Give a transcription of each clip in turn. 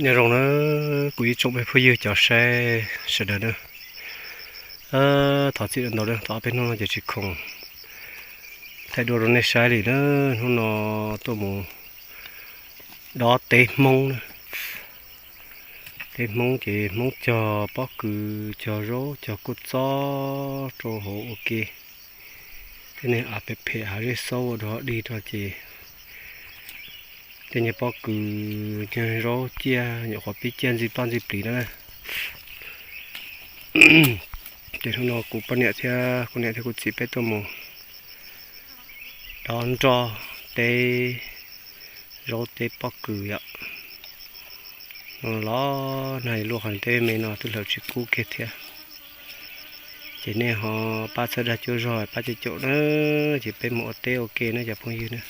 Nyob zoo na, kuv ib tsoom phooj ywg cov saib sawv daws na. Thov txim ntau na, tau ob peb hnub no ces tsis khoom thaij dua rau nej saib li na. Hnub no tuaj mus dob teb Hmoob na. Teb Hmoob ces Hmoob cog pob kws, cog zaub, cog kua txob rau hauv ua ke. Tej niag av phem phem, hav zej xaub ua dog dig rau ces tej niag pob kws, niag zaub ciaj, nyuam qhuav pib ciaj ntxi ploj ntxi plis na. Ces hnub no kuv poj niam thiab kuv niam thiab kuv txiv peb tuaj mus dob nroj teb, zaub teb pob kws yom. Los nag luaj qhov teb me no twb hlawv tsis kub kiag thiab. Ces nej ho pab txhawb dag cuab zog pab cem caum na, ces peb mus ua teb ua ke na cov phooj ywg na.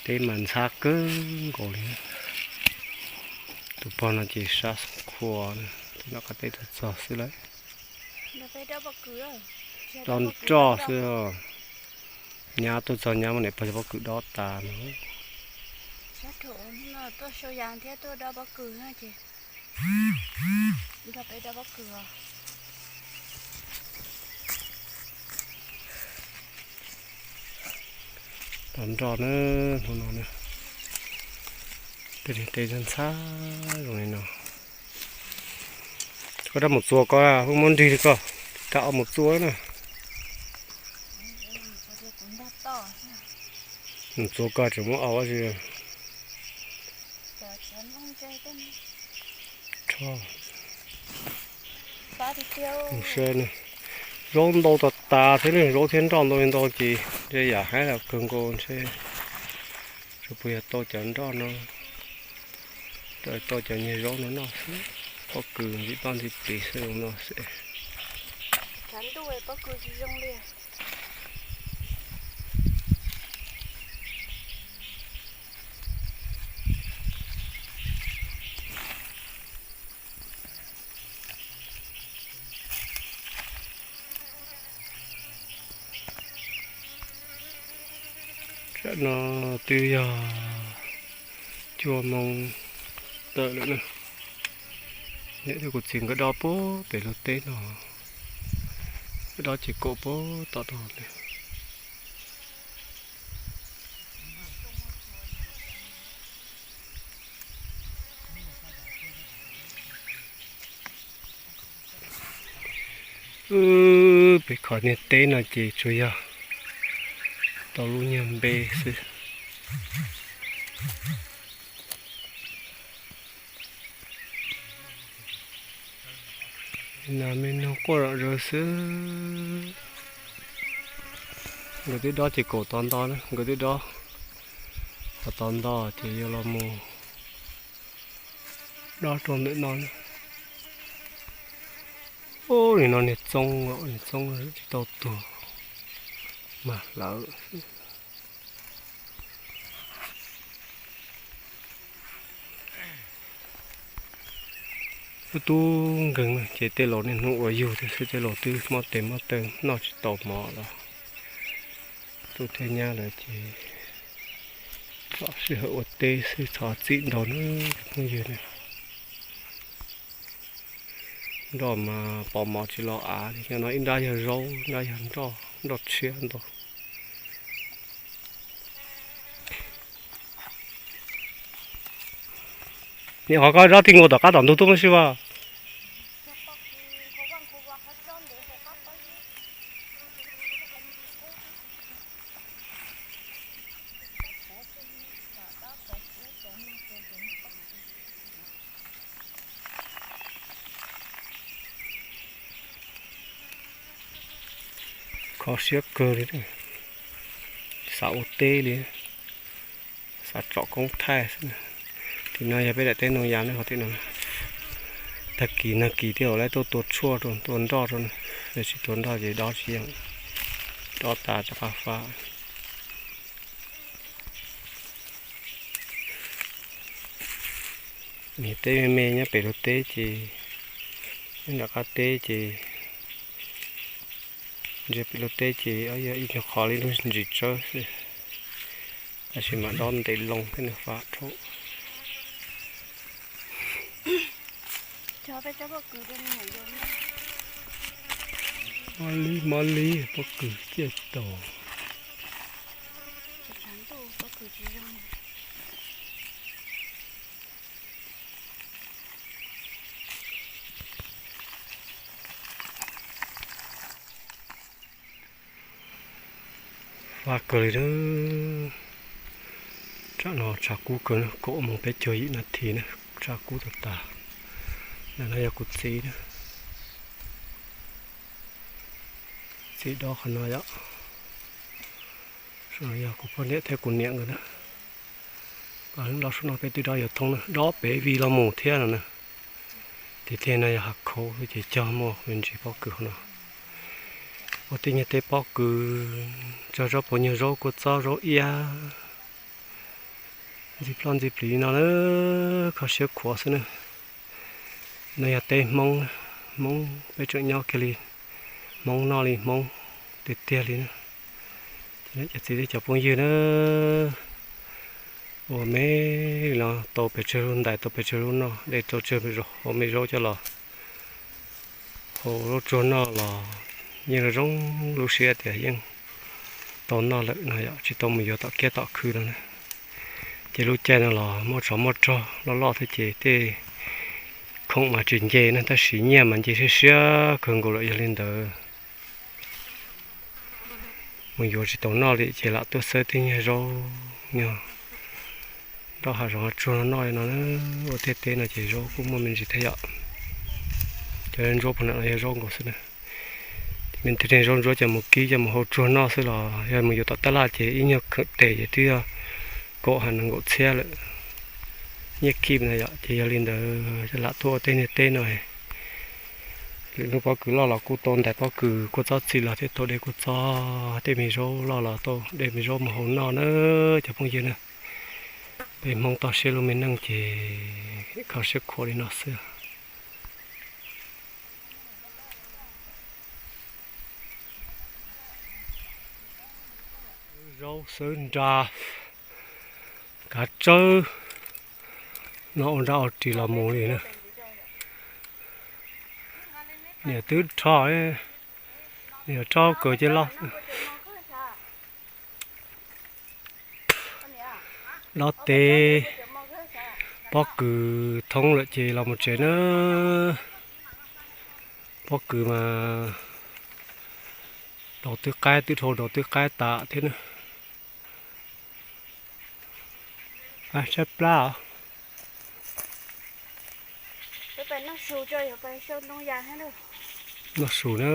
Teb mas ntxhab kawg nkaus li. Tus pog no ces sab xeeb khua, tus nram qab teb tuaj txog xwb lawm. Dob nroj xwb. Nyab tuaj txog nyab muab niam pog cov pob kws dob tas no. Dob nroj na, hnub no na, tej niag teb ntxhab zoo li no. Koj rov mus txuas koj, pheej muab nrig li koj, rov mus txuas na. Mus txuas koj tseem muab au ua si. Zaub ntau tas tas thiab ne, zaub thiab nroj ntau li ntau ces ntshe yam haib los kawg nkaus ntshe. Tsuas puas yog tau cov nroj no, tau cov niag zaub no noj xwb. Pob kws ntxim ploj ntxim plis xwb no xwb. Tam no twb yog cuaj moos tawm lawm na. Niam thiab kuv txiv nkawd dob puag pem luag teb no, nkawd dob ces kaum puag tom no. Peb qhov niag teb no ces tsuas yog tau lub nyuag npe xwb. Nas me noog quaj zom zaws xwb. Nkawd twb dob ces kaum tod nto na, nkawd twb dob qhov tod nto ces yuav los mus dob rau ntawm no na. Ub, nim no niag txoob, niag txoob tsis tau tuag mas hlawv. Tub tub nkeeg ces tej laus niaj hnub ua yug thiab xwb, tej laus twb mob tes mob taw noj tsis tau mov los. Tub thiab nyab lawm ces txhob sij hawm ua teb xwb, txhob txim ntau na phooj ywg na. Nroj mas pom mov tsis los av li, no ib nrab yog zaub, ib nrab yog nroj, nroj tshiab ntau. Niam, qhov koj dob tij nkaus tom qab tom ntug tuaj muab sib vaj. Kho siab kawg li, xav ua teb li, xav tsom koob thaij xwb. Tim no yog peb daim teb Noog Yas ne, qhov tim no. Tag kis nag kis tej zaum lawv tuaj tua tshuaj rau, tua nroj rau, yog tsis tua nroj ces dob tsis yeej, dob tas rov qab fab. Niag teb me me nyob pem luag teb ces, nyob nram qab teb ces, ntsia pem luag teb ces yog ib nyuag qhov li lub ntsis tsawb xwb, tab sis mas dob ntev loo thiab nws fab dhau. Cov peb cov pob kws rau me nyuam yau. Mob li mob li, pob kws ciaj tau. Tshav ntuj pob kws tsis zoo. Fab kawg li na. Tsam no tshav kub kawg na, kaum moos peb caug yim nas this na, tshav kub tas tas. Ntawm no yog kuv txiv na. Txiv dob qhov no yom. Saum no yog kuv poj niam thiab kuv niam nkawd na. Los saum no peb twb dob yuav thoob na, dob pem vij los mus thiab no na. Tiag tiag no yog hav khauv xwb ces cog muaj me ntsis pob kws hauv no. Ua tej nyuag teb pob kws, cog zaub puas nyuag zaub kua txob zaub iab, ntxi ploj ntxi plis no na, kho siab khuav xwb na. No yog teb Hmoob, Hmoob peb tseem nyob kiag li, Hmoob noj li Hmoob tiag tiag li na. Cov txiv thiab cov phooj ywg na, ua me li no tau pes tsawg lub ntais tau pes tsawg lub noj, de tau tsawg hau me zaub coj los hau zaub tsuag noj los yeej zoo zoo lub siab tias yeej tau noj lawm no yom, tsis tau mus yuav tom kiab tom khw no na. Ces lub caij no los muaj tsov muaj rog loj loj thiab ces tej khoom mas tsis nce na, tab sis nyiaj mas nce siab siab kawg nkaus lawm. Yog li ntawd mus yuav tsis tau noj li ces lam tuaj xawb tej nyuag zaub, nyuag nroj hav zoov hav tsuag no noj no na. Ua tej teb no ces zaub kuj muaj me ntsis thiab yom. Cov ntsuab puag nram no yog zaub nkaus xwb na. Tej me ntsis zaub ntsuab coj mus kib coj mus hau tsuag noj xwb los yog mus yuav tom tab laj ces ib nyuag khawm tes ces twb yog kaum ha nees nkaum txhiab lawm. Nyiaj kib no yom, ces yog li ntawd lam tuaj ua tej niag teb no. Lwm hnub pob kws loj los kuj tau ntais pob kws kua txob txi los thiab tau de kua txob, tej me zaub loj los tau de me zaub mus hau noj na cov phooj ywg na. Peb Hmoob toj siab lub me neej ces kho siab khuav li no xwb. Zaub xawb nra, kav tsawb, no ua nra ua ris los mus li na. Niam twb rho, niam rho kaws cia loj. Dob teb, pob kws thoob lawm ces los mus tsev na. Pob kws mas daus twb qaib, twb dhau daus twb qaib tas thiab na. Saib plab os. Noj su na,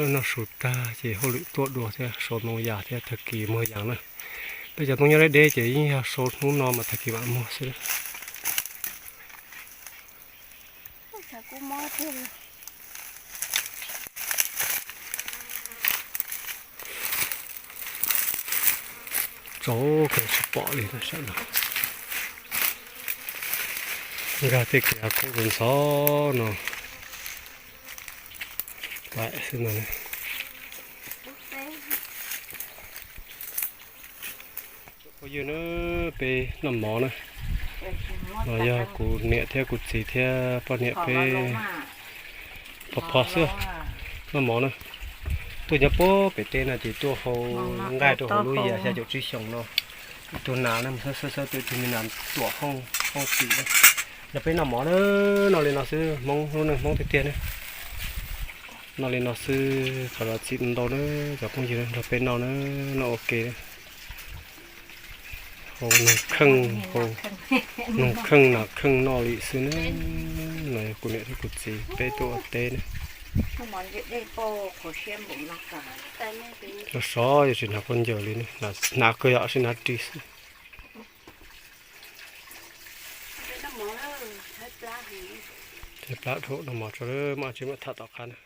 noj su tag ces hauj lwm tuaj dua thiab sau ntoo yas thiab tag kis muag yas na. Peb cov ntoo nyob deb deb ces yeej yog sau hnub no mas tag kis mam muag xwb. Tsaus kawg tsis pom li no. Nkag tej kev hav khaub ntxhov no, pais xwb no. Phooj ywg na, peb noj mov na. No yog kuv niam thiab kuv txiv thiab poj niam peb pho pho xwb. Noj mov na. Tuaj nyob puag pem teb no ces tuaj hau nqaij rau hauv lub yas xya caum tsib xyoos no. Ib tug nas na, xawb xawb xawb tus ib tug me nas tuam hoob tim na. No peb noj mov na, noj li no xwb, Hmoob lub neej Hmoob tiag tiag na. Noj li no xwb, thov zam txim ntau na, cov phooj ywg nrog peb noj na, noj ua ke na. Hau noog kheej, hau noog kheej nas kheej noj li xwb na. No yog kuv niam thiab kuv txiv peb tuaj ua teb na. Sov sov yuav tsis hnav khaub ncaws li na, hnav kawg yom, sib hnav ris xwb. Tshaib plab dhau, noj mov tso, mam tsis mam tham tom qab na.